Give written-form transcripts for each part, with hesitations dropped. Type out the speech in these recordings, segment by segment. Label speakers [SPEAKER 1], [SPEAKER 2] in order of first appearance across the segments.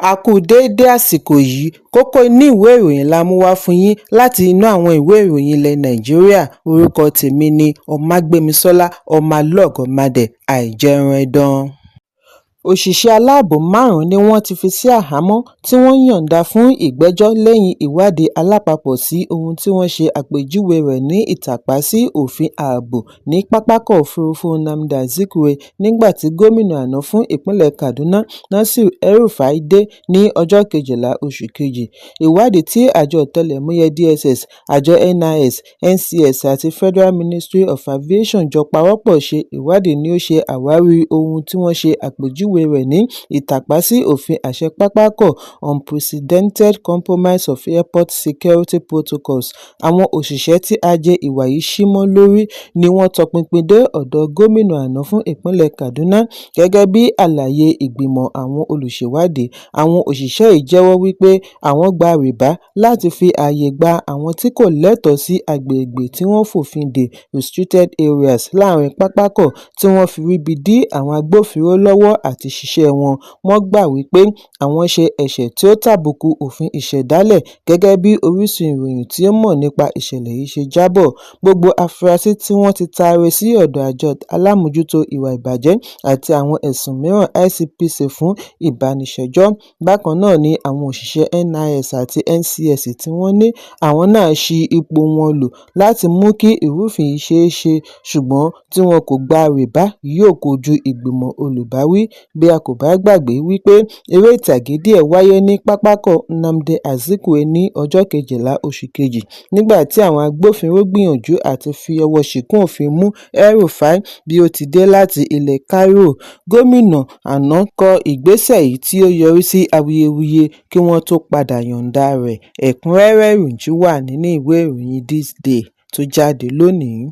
[SPEAKER 1] A kú déédé àsìkò yìí. Kókó inú ìwé ìròyìn la mú wá fún yín láti inú àwọn ìwé ìròyìn ilẹ̀ Nàìjíríà. Orúkọ tèmi ni Ọmágbémisọ́lá Ọmọlọ́gọ̀mádé Àìjẹunẹdàn. Òṣìṣẹ́ aláàbò márùn-ún ni wọ́n ti fi sí àhámọ́ tí wọ́n yọ̀ǹda fún ìgbẹ́jọ́ lẹ́yìn ìwádìí alápapọ̀ sí ohun tí wọ́n ṣe àpèjúwe rẹ̀ ní ìtàpá sí òfin ààbò ní Pápákọ̀ Òfurufú Nnamdi Azikiwe nígbà tí gómìnà àná fún ìpínlẹ̀ Kaduna, Nasir El-Rufai, dé ní ọjọ́ 12 oṣù kejì. Ìwádìí tí àjọ ọ̀tẹlẹ̀múyẹ́ DSS, àjọ NIS, NCS àti Federal Ministry of Aviation jọ pawọ́pọ̀ ṣe ìwádìí ni ó ṣe àwárí ohun tí wọ́n ṣe àpèjúwe rẹ̀ ní ìtàpá sí òfin àṣẹ pápákọ̀ "unprecedented compromise of airport security protocols". Àwọn òṣìṣẹ́ tí àjẹ́ ìwà yìí ṣí mọ́ lórí ni wọ́n tọpinpin dé ọ̀dọ̀ gómìnà àná fún ìpínlẹ̀ Kaduna. Gẹ́gẹ́ bí àlàyé ìgbìmọ̀ àwọn olùṣèwádìí, àwọn òṣìṣẹ́ yìí jẹ́wọ́ wípé àwọn gba rìbá láti fi ààyè gba àwọn tí kò lẹ́tọ̀ọ́ sí agbègbè tí wọ́n fòfin dè (restricted areas) láàárín pápákọ̀, tí wọ́n fi ríbi dí àwọn agbófinró lọ́wọ́ àti ṣiṣẹ́ wọn. Wọ́n gbà wípé àwọn ṣe ẹ̀ṣẹ̀ tí ó tàbùkù òfin ìṣẹ̀dálẹ̀, gẹ́gẹ́ bí orísun ìròyìn tí ó mọ̀ nípa ìṣẹ̀lẹ̀ yìí ṣe jábọ̀. Gbogbo afurasí tí wọ́n ti taari sí ọ̀dọ̀ Àjọ Alámòójútó Ìwà Ìbàjẹ́ àti Àwọn Ẹ̀sùn Mìíràn ICPC fún ìbániṣẹjọ́. Bákan náà ni àwọn òṣìṣẹ́ NIS àti NCS tí wọ́n ní àwọn náà ṣi ipò wọn lò láti mú kí ìrúfin yìí ṣeé ṣe ṣùgbọ́n tí wọn kò gba rìbá yóò kojú ìgbìmọ̀ olùbáwí. Bí a kò bá gbàgbé wípé eré ìtàgé díẹ̀ wáyé ní Pápákọ̀ Nnamdi Azikiwe ní ọjọ́ 12 oṣù kejì nígbà tí àwọn agbófinró gbìyànjú àti fi ọwọ́ ṣìkún òfin mú El-Rufai bí ó ti dé láti ilẹ̀ Cairo. Gómìnà àná kọ ìgbésẹ̀ yìí tí ó yọrí sí awuyewuye kí wọ́n tó padà yọ̀ǹda rẹ̀. Ẹ̀kúnrẹ́rẹ́ ìròyìn wà nínú ìwé ìròyìn This Day tó jáde lónìí.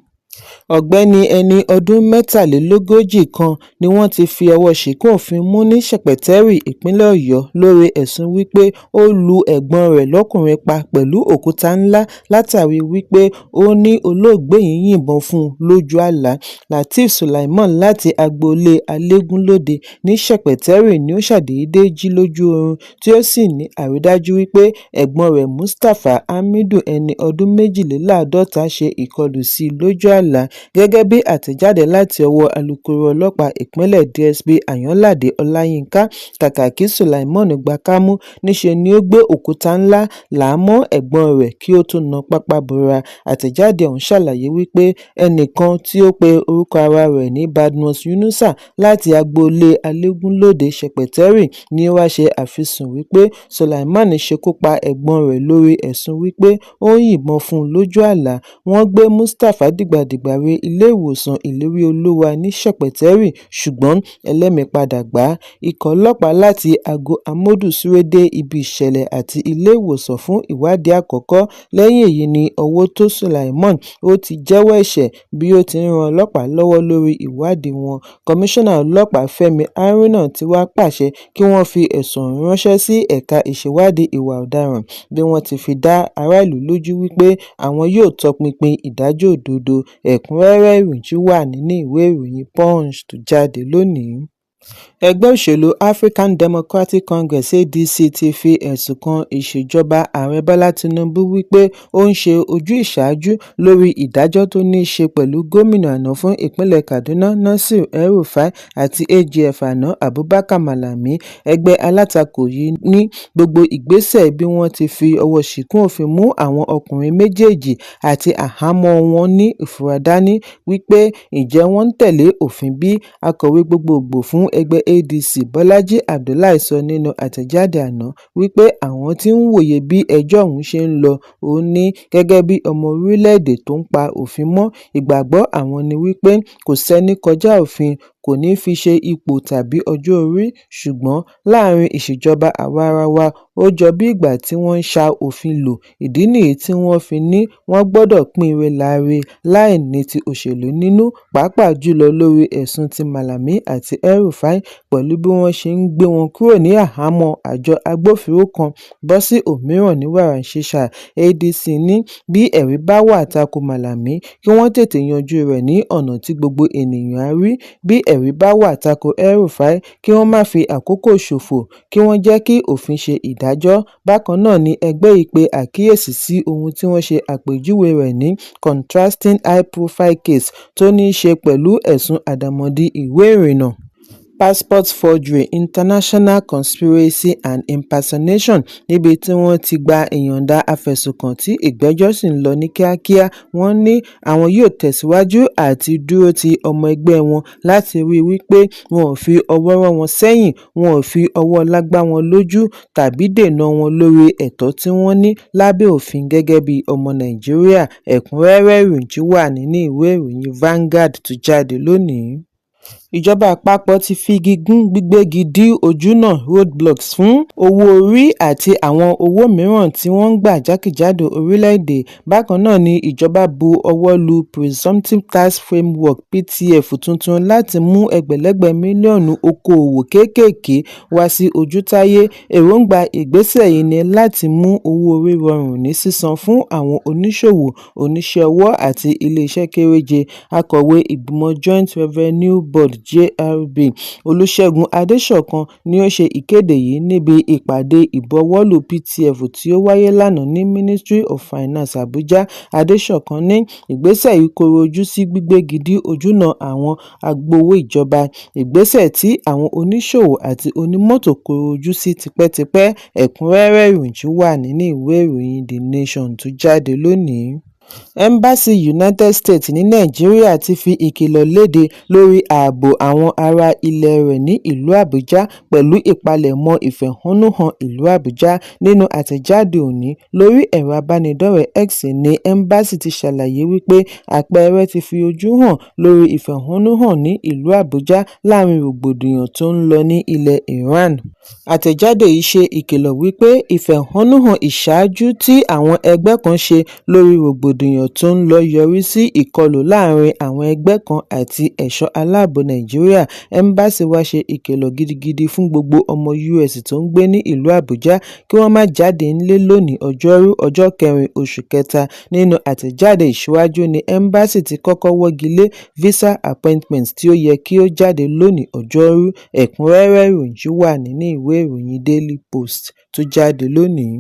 [SPEAKER 1] Ọ̀gbẹ́ni ẹni ọdún 43 kan ni wọ́n ti fi ọwọ́ ṣìnkún òfin mú ní Ṣẹpẹtẹrì, ìpínlẹ̀ Ọ̀yọ́ lórí ẹ̀sùn wípé ó lu ẹ̀gbọ́n rẹ̀ lọ́kùnrin pa pẹ̀lú òkúta ńlá látàrí wípé ó ní olóògbé yìí yìnbọn fún un lójú àlá. Lateef Sulaimon láti agboolé Alégúnlóde ní Ṣẹpẹtẹrì ni ó ṣàdédé jí lójú oorun tí ó sì ní àrídájú wípé ẹ̀gbọ́n rẹ̀ Mustapha Hamidu, ẹni ọdún 52, ṣe ìkọlù sí i lójú àlá, gẹ́gẹ́ bí àtẹ̀jáde láti ọwọ́ alūkkóró ọlọ́pàá ìpínlẹ̀ DSP Ayọ̀ńládé Ọláyinka. Kàkà kí Sulaimon gba kámú, níṣe ni ó gbé òkúta ńlá là á mọ́ ẹ̀gbọ́n rẹ̀ kí ó tó na pápá bora. Àtẹ̀jáde ọ̀hún ṣàlàyé wípé ẹnìkan tí ó pe orúkọ ara rẹ̀ ní Badmus Yunusa láti agboolé Alégúnlóde, Ṣẹpẹtẹrì ni ó wáá ṣe àfisùn wípé Sulaimon ṣekú pa ẹ̀gbọ́n rẹ̀ lórí ẹ̀sùn wípé ó yìnbọn fún un lójú àlá. Wọ́n gbé Mustapha dìgbàdìgbà re iléèwòsàn Ìléríolúwà ní Ṣẹpẹtẹrì, ṣùgbọ́n ẹlẹ́mìí padà gbà á. Ikọ̀ ọlọ́pàá láti Àgọ́ Àmọ́dù sáré dé ibi ìṣẹ̀lẹ̀ àti iléèwòsàn fún ìwádìí àkọ́kọ́. Lẹ́yìn èyí ni ọwọ́ tó Sulaimon, ó ti jẹ́wọ́ ẹ̀ṣẹ̀ bí ó ti ń ran ọlọ́pàá lọ́wọ́ lórí ìwádìí wọn. Kọmíṣánná Ọlọ́pàá Fẹ́mi Haruna tí wàá pàṣẹ kí wọ́n fi ẹ̀sùn ọ̀hún ránṣẹ́ sí ẹ̀ka ìṣèwádìí ìwà ọ̀daràn, bí wọ́n ti fi dá aráàlú lójú wípé àwọn yóò tọpinpin ìdájọ́ òdodo. Ẹ̀kúnrẹ́rẹ́ ìròyìn wà nínú ìwé ìròyìn Punch tó jáde lónìí. Ẹgbẹ́ òṣèlú African Democratic Congress (ADC) ti fi ẹ̀sùn kan ìṣèjọba Ààrẹ Bọ́lá Tinubu wípé ó ń ṣe ojúsàájú lórí ìdájọ́ tó ní í ṣe pẹ̀lú gómìnà àná fún ìpínlẹ̀ Kaduna, Nasir El-Rufai, àti AGF àná, Abubakar Malami. Ẹgbẹ́ alátakò yìí ní gbogbo ìgbésẹ̀ bí wọ́n ti fi ọwọ́ ṣìnkún òfin mú àwọn ọkùnrin méjèèjì àti àhámọ́ wọn ní ìfura dání wípé ǹjẹ́ wọ́n ń tẹ̀lé òfin bí? Akọ̀wé gbogboògbò fún ẹgbẹ́ ADC, Bọ́lájí Abdullahi, sọ nínú àtẹ̀jáde àná wípé àwọn tí ń wòye bí ẹjọ́ ọ̀hún ṣe ń lọ. Ó ní gẹ́gẹ́ bí ọmọ orílẹ̀-èdè tó ń pa òfin mọ́, ìgbàgbọ́ àwọn ni wípé kò sẹ́ni kọjá òfin, kò ní fi ṣe ipò tàbí ọjọ́ orí, ṣùgbọ́n láàrin ìṣèjọba àwa-arawa, ó jọ bí ìgbà tí wọ́n ń ṣa òfin lò. Ìdí nìyí tí wọ́n fi ní wọ́n gbọ́dọ̀ pínre láre láì ní ti òṣèlú nínú, pàápàá jùlọ lórí ẹ̀sùn ti Malami àti El-Rufai, pẹ̀lú bí wọ́n ṣe ń gbé wọn kúrò ní àhámọ́ àjọ agbófinró kan bọ́ sí òmíràn ní wàràǹsesà. ADC ní bí ẹ̀rí bá wà ta ko Malami, kí wọ́n tètè yanjú rẹ̀ ní ọ̀nà tí gbogbo ènìyàn á rí. Bí ẹ̀rí bá wà tako El-Rufai, kí wọ́n má fi àkókò ṣòfò, kí wọ́n jẹ́ kí òfin ṣe ìdájọ́. Bákan náà ni ẹgbẹ́ yìí pe àkíyèsí sí ohun tí wọ́n ṣe àpèjúwe rẹ̀ ní "contrasting high-profile case" tó ní í ṣe pẹ̀lú ẹ̀sùn àdàmọ̀dì ìwé ìrìnnà, passport forgery, international conspiracy and impersonation, níbi tí wọ́n ti gba ìyọ̀ǹda afẹ̀sùnkàn tí ìgbẹ́jọ́ sì ń lọ ní kíákíá. Wọ́n ní àwọn yóò tẹ̀síwájú àti dúró ti ọmọ ẹgbẹ́ wọn láti rí i wípé wọn ò fi ọwọ́ rọ́ wọn sẹ́yìn, wọn ò fi ọwọ́ ọlá gbá wọn lójú tàbí dènà wọn lórí ẹ̀tọ́ tí wọ́n ní lábẹ́ òfin gẹ́gẹ́ bí ọmọ Nàìjíríà. Ẹ̀kúnrẹ́rẹ́ ìròyìn wà nínú ìwé ìròyìn Vanguard tó jáde lónìí. Ìjọba àpapọ̀ ti figi gún gbígbégi dí ojúnà, roadblocks, fún owó-orí àti àwọn owó mìíràn tí wọ́n ń gbà jákèjádò orílẹ̀-èdè. Bákan náà ni ìjọba bu ọwọ́ lu Presumptive Tax Framework (PTF) tuntun láti mú ẹgbẹ̀lẹ́gbẹ̀ mílíọ̀nù okòòwò kéékèèké wá sí ojútáyé. Èròńgbà ìgbésẹ̀ yìí ni láti mú owó-orí rọrùn ní sísan fún àwọn oníṣòwò, oníṣẹ́ ọwọ́ àti ilé-iṣẹ́ kéréje. Akọ̀wé Ìgbìmọ̀ Joint Revenue Board (JRB), Olúṣẹ́gun Adéṣọ̀kan ni ó ṣe ìkéde yìí níbi ìpàdé ìbuwọ́lù PTF tí ó wáyé lánàá ní Ministry of Finance, Abuja. Adéṣọ̀kan ní ìgbésẹ̀ yìí kọ̀rọ̀ ojú sí gbígbégi dí ojúnà àwọn agbowó ìjọba, ìgbésẹ̀ tí àwọn oníṣòwò àti onímọ́tò kọ̀rọ̀ ojú sí tipẹ́tipẹ́. Ẹ̀kúnrẹ́rẹ́ ìròyìn wà nínú ìwé ìròyìn The Nation tó jáde lónìí. Ẹ́mbásì United States ní Nàìjíríà ti fi ìkìlọ̀ lédè lórí ààbò àwọn ará ilẹ̀ rẹ̀ ní ìlú Àbújá pẹ̀lú ìpalẹ̀mọ́ ìfẹ̀hónúhàn ìlú Àbújá. Nínú àtẹ̀jáde òní lórí ẹ̀rọ ìbánidọ́rẹ̀ẹ́ X ní ẹ́mbásì ti ṣàlàyé wípé àpẹẹrẹ ti fi ojú hàn lórí ìfẹ̀hónúhàn ní ìlú Àbújá láàárín rògbòdìyàn tó ń lọ ní ilẹ̀ Iran. Àtẹ̀jáde yìí ṣe ìkìlọ̀ wípé ìfẹ̀hónúhàn ìṣáájú tí àwọn ẹgbẹ́ kan ṣe lórí rògbòdìyàn tó ń lọ yọrí sí ìkọlù láàárín àwọn ẹgbẹ́ kan àti ẹ̀ṣọ́ aláàbò Nàìjíríà. Ẹ́mbásì wá ṣe ìkìlọ̀ gidigidi fún gbogbo ọmọ US tó ń gbé ní ìlú Àbújá kí wọ́n má jáde nílé lónìí Ọjọ́rú, ọjọ́ 4 oṣù kẹta. Nínú àtẹ̀jáde ìṣíwájú ní ẹ́mbásì ti kọ́kọ́ wọ́gi lé visa appointment tí ó yẹ kí ó jáde lónìí Ọjọ́rú. Ẹ̀kúnrẹ́rẹ́ ìròyìn wà nínú ìwé ìròyìn Daily Post tó jáde lónìí.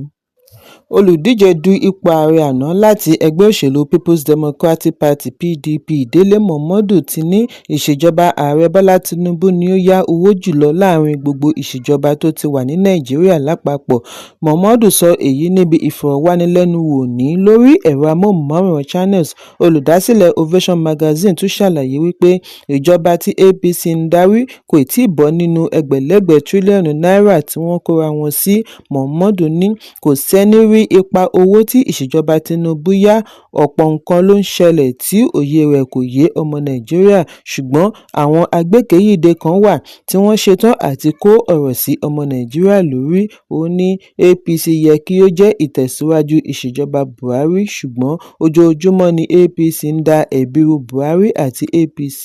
[SPEAKER 1] Olùdíje du ipò ààrẹ àná láti ẹgbẹ́ òṣèlú Peoples Democratic Party (PDP), Délé Momodu, ti ní ìṣèjọba Ààrẹ Bọ́lá Tinubu ni ó yá owó jùlọ láàárín gbogbo ìṣèjọba tó ti wà ní Nàìjíríà lápapọ̀. Momodu sọ èyí níbi ìfọ̀rọ̀wánilẹ́nuwò ní lórí ẹ̀rọ amóhùnmáwòrán Channels. Olùdásílẹ̀ Ovation Magazine tún ṣàlàyé wípé ìjọba tí APC ń darí kò tíì bọ́ nínú ẹgbẹ̀lẹ́gbẹ̀ tírílíọ̀nù náírà tí wọ́n kóra wọn sí. Momodu ní kò sẹ́ni rí ipa owó tí ìṣèjọba Tinubu yá, ọ̀pọ̀ nǹkan ló ń ṣẹlẹ̀ tí òye rẹ̀ kò yé ọmọ Nàìjíríà, ṣùgbọ́n àwọn agbékèéyídé kan wà tí wọ́n ṣetán àti kó ọ̀rọ̀ sí ọmọ Nàìjíríà lórí. Ó ní APC yẹ kí ó jẹ́ ìtẹ̀síwájú ìṣèjọba Buhari, ṣùgbọ́n ojoojúmọ́ ni APC ń da ẹ̀bi ru Buhari àti APC,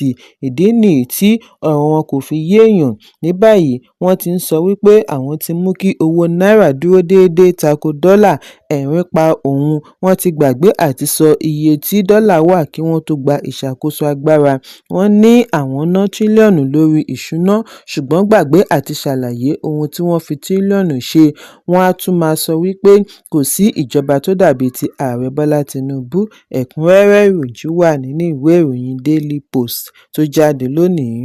[SPEAKER 1] ìdí nìyí tí ọ̀rọ̀ wọn kò fi yéèyàn. Ní báyìí wọ́n ti ń sọ wípé àwọn ti mú kí owó náírà dúró déédé tako dọ́là, ẹ̀rín pa òun, wọ́n ti gbàgbé àti sọ iye tí dọ́là wà kí wọ́n tó gba ìṣàkóso agbára. Wọ́n ní àwọn ná tírílíọ̀nù lórí ìṣúná ṣùgbọ́n gbàgbé àti ṣàlàyé ohun tí wọ́n fi tírílíọ̀nù ṣe. Wọ́n á tún máa sọ wípé kò sí ìjọba tó dàbí ti Ààrẹ Bọ́lá Tinubu. Ẹ̀kúnrẹ́rẹ́ ìròyìn wà nínú ìwé ìròyìn Daily Post tó jáde lónìí.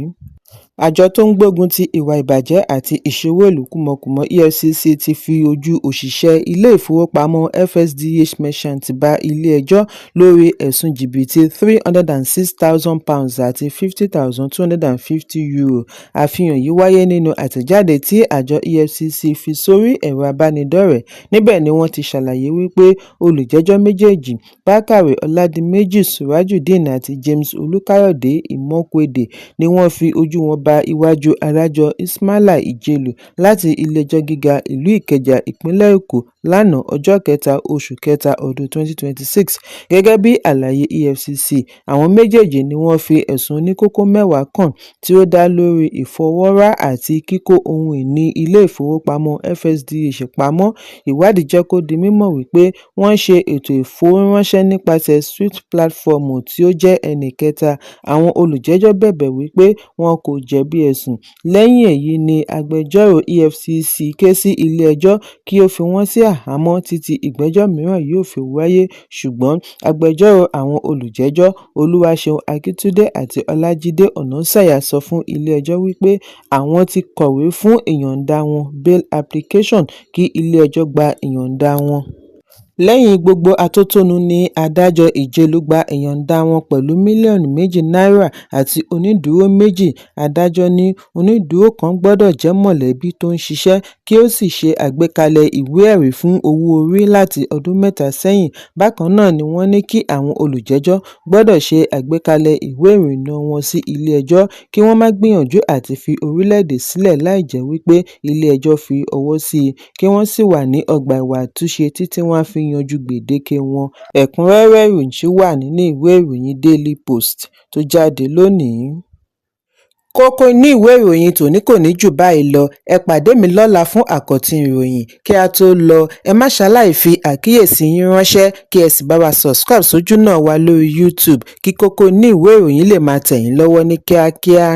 [SPEAKER 1] Àjọ tó ń gbógun ti ìwà ìbàjẹ́ àti ìṣowó ìlú kúmọkùmọ (EFCC) ti fi ojú òṣìṣẹ́ ilé-ìfowópamọ́ FSDH Merchant bá ilé-ẹjọ́ lórí ẹ̀sùn jìbìtì £306,000 àti €50,250. Àfihàn yìí wáyé nínú àtẹ̀jáde tí àjọ EFCC fi sórí ẹ̀rọ ìbánidọ́rẹ̀ẹ́. Níbẹ̀ ni wọ́n ti ṣàlàyé wípé olùjẹ́jọ́ méjèèjì, Bákàrè Ọládìméjì Surajudeen àti James Olùkàyọ̀dé Imoukhuede, ni wọ́n fi ojú wọn ba iwájú adájọ́ Ismaila Ijelu láti ilé-ẹjọ́ gíga ìlú Ìkẹjà, ìpínlẹ̀ Èkó lánàá ọjọ́ kẹta oṣù kẹta ọdún 2026. Gẹ́gẹ́ bí àlàyé EFCC, àwọn méjèèjì ni wọ́n fi ẹ̀sùn oníkókó mẹ́wàá kàn tí ó dá lórí ìfọwọ́rá àti kíkó ohun ìní ilé ìfowópamọ́ FSDH pamọ́. Ìwádìí jẹ́ kó di mímọ̀ wípé wọ́n ṣe ètò ìfowóránṣẹ́ nípasẹ̀ SWIFT platform tí ó jẹ́ ẹnì kẹta. Àwọn olùjẹ́jọ́ bẹ̀bẹ̀ wípé wọn kò jẹ̀bi ẹ̀sùn. Lẹ́yìn èyí ni agbẹjọ́rò EFCC ké sí ilé-ẹjọ́ kí ó fi wọ́n sí àhámọ́ títí ìgbẹ́jọ́ mìíràn yóò fi wáyé, ṣùgbọ́n agbẹjọ́rò àwọn olùjẹ́jọ́, Olúwaṣeun Akíntúndé àti Ọlájídé Onáńsàyà, sọ fún ilé-ẹjọ́ wípé àwọn ti kọ̀wé fún ìyọ̀ǹda wọn bail application kí ilé-ẹjọ́ gba ìyọ̀ǹda wọn. Lẹ́yìn gbogbo atótónu ní adájọ́ Ìjẹ̀lù gba ìyọ̀ǹda wọn pẹ̀lú mílíọ̀nù 2 náírà àti onídùúró méjì. Adájọ́ ní onídùúró kan gbọ́dọ̀ jẹ́ mọ̀lẹ́bí tó ń ṣiṣẹ́ kí ó sì ṣe àgbékalẹ̀ ìwé-ẹ̀rí fún owó-orí láti ọdún 3 sẹ́yìn. Bákan náà ni wọ́n ní kí àwọn olùjẹ́jọ́ gbọ́dọ̀ ṣe àgbékalẹ̀ ìwé ìrìnnà wọn sí ilé-ẹjọ́, kí wọ́n má gbìyànjú àti fi orílẹ̀-èdè sílẹ̀ láìjẹ́ wípé ilé-ẹjọ́ fi ọwọ́ sí i, kí wọ́n sì wà ní ọgbà ẹ̀wọ̀n àtúnṣe títí wọ́n á fi yanjú gbèdéke wọn. Ẹ̀kúnrẹ́rẹ́ ìròyìn ṣì wà nínú ìwé ìròyìn Daily Post tó jáde lónìí. Kókó inú ìwé ìròyìn tòní kò ní jù báyìí lọ. Ẹ pàdé mi lọ́la fún àkọ́tún ìròyìn. Kí a tó lọ, ẹ má ṣaláì fi àkíyèsí yín ránṣẹ́ kí ẹ sì bá wa subscribe sójúnà wa lórí YouTube kí kókó inú ìwé ìròyìn lè máa tẹ̀ yín lọ́wọ́ ní kíákíá.